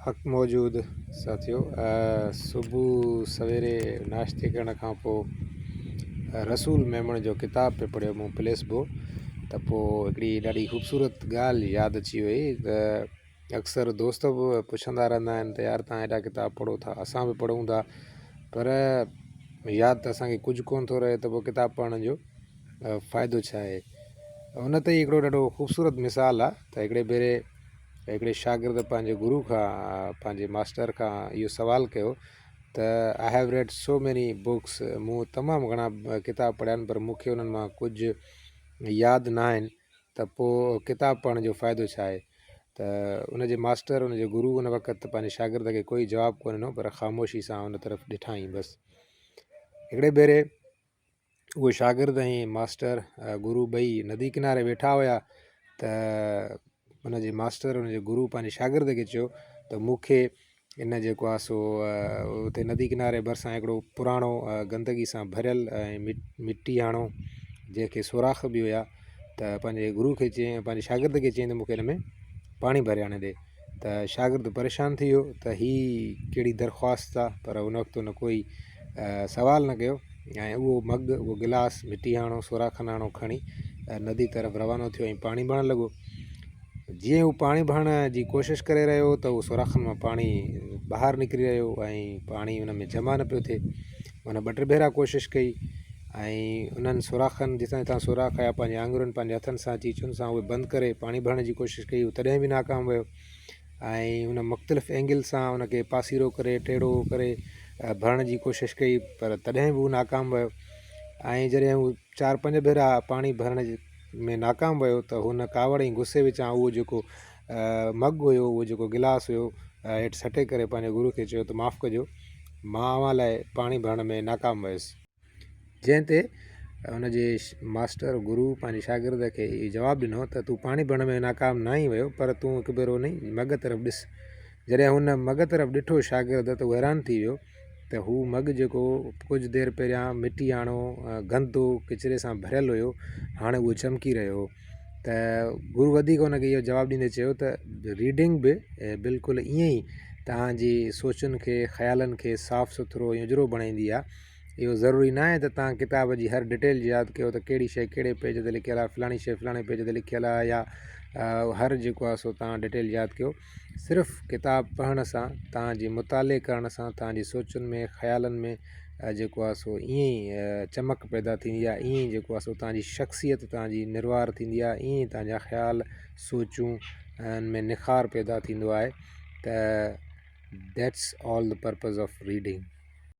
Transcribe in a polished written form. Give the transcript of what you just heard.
حق موجود ساٿيو صبح سويري ناشتي ڪرڻ کان پوء رسول ميمڻ جو ڪتاب پئي پڙهيو مون پليسبو ته پوء هڪڙي ڏاڍي خوبصورت ڳالهه ياد اچي وئي ته اڪثر دوست به پڇندا رهندا آهن ته يار تان ايڏا ڪتاب پڙهو ٿا اسان به پڙهون ٿا پر ياد ته اسانکي ڪجهه ڪونه ٿو رهي ته پوء ڪتاب پڙهڻ جو فائدو ڇا آهي ان تي هڪڙو ڏاڍو خوبصورت مثال آهي ته هڪڙي ڀيري هڪڙي شاگرد پنهنجي گرو کان پنهنجي ماسٽر کان اهو سوال ڪيو ته I have read so many books مون تمام گهڻا ڪتاب پڙهيا آهن پر مون کي انهن مان ڪجهه ياد نه آهن ته پوء ڪتاب پڙهڻ جو فائدو ڇا آهي ته ان جي ماسٽر ان جي گرو ان وقت پنهنجي شاگرد کي ڪوئي جواب ڪونه ڏنو پر خاموشي سان ان طرف ڏٺائين بس هڪڙي ڀيري اهو شاگرد ۽ ماسٽر گرو ٻئي ندي ڪناري ويٺا هيا ته ان جي ماسٽر ان جي گرو پنهنجي شاگرد کي چيو ته مون کي ان جيڪو آهي سو اتي ندي ڪناري ڀرسان هڪڙو پراڻو گندگي سان ڀريل ۽ مٽي آڻو جنهن کي سوراخ به هيا ته پنهنجي گرو کي چيائين پنهنجي شاگرد کي چيائين ته مون کي هن ۾ پاڻي ڀري آڻي ڏي ته شاگرد پريشان ٿي ويو ته هي ڪهڙي درخواست آ پر ان وقت هن ڪوئي سوال نه ڪيو ۽ اهو مگ اهو گلاس مٽي هاڻو سوراخن هاڻو کڻي ندي طرف روانو ٿيو ۽ پاڻي ڀرڻ لڳو جيئن هو پاڻي ڀرڻ جي ڪوشش ڪري رهيو هو ته اهو سوراخن مان پاڻي ٻاهر نڪري رهيو ۽ پاڻي ان ۾ جمع نه پيو ٿئي هن ٻه ٽي ڀيرا ڪوشش ڪئي ۽ انهن سوراخن جتان جتان سوراخ آيا پنهنجي آڱرين پنهنجي هٿن سان چيچن سان اهي بند ڪري پاڻي ڀرڻ جي ڪوشش ڪئي هو تڏهن به ناڪام ويو ۽ ان مختلف اينگل سان ان کي پاسيرو ڪري ٽيڙو ڪري ڀرڻ جي ڪوشش ڪئي پر تڏهن به هو ناڪام ويو ۽ جڏهن هو چار پنج ڀيرا پاڻي ڀرڻ ۾ ناڪام ويو ته هن ڪاوڙ ۽ غصي وچان اهو جيڪو مگ هيو اهو جيڪو گلاس هيو هيٺ سٽي ڪري پنهنجي گرو کي چيو ته معاف ڪجو مان اوهان لاء پاڻي ڀرڻ ۾ ناڪام ويس. جنهن تي ان جي ماسٽر گرو پنهنجي شاگرد کي اهو جواب ڏنو ته تون پاڻي ڀرڻ ۾ ناڪام ناهين ويو پر تون هڪ ڀيرو انهي مگ طرف ڏس. جڏهن هن مگ طرف ڏٺو شاگرد ته هو حيران ٿي ويو ته هو مگ جيڪو ڪجهه دير پهريان مٽي آڻو گندو ڪچري سان ڀريل هيو هاڻي اهو چمڪي رهيو هو. ته گرو وڌيڪ ان کي اهو جواب ڏيندي چيو ته ريڊنگ به بلڪل ائين ئي توهان جي سوچن کي خيالن کي صاف سٿرو ۽ اجرو بڻائيندي آهي اهو ضروري ناهي ته توهان ڪتاب جي هر ڊٽيل ياد ڪيو ته ڪهڙي شيء ڪهڙي پيج تي لکيل آهي فلاڻي شيء فلاڻي پيج تي لکيل آهي يا هر جيڪو آهي سو توهان ڊٽيل ياد ڪيو صرف ڪتاب پڙهڻ سان توهان جي مطالعي ڪرڻ سان توهان جي سوچن ۾ خيالن ۾ جيڪو آهي سو ائين ئي چمڪ پيدا ٿيندي آهي ائين ئي جيڪو آهي سو توهان جي شخصيت توهان جي نروار ٿيندي آهي ائين ئي توهان جا خيال سوچون ان ۾ نکار پيدا ٿيندو آهي ته that's all the purpose of reading.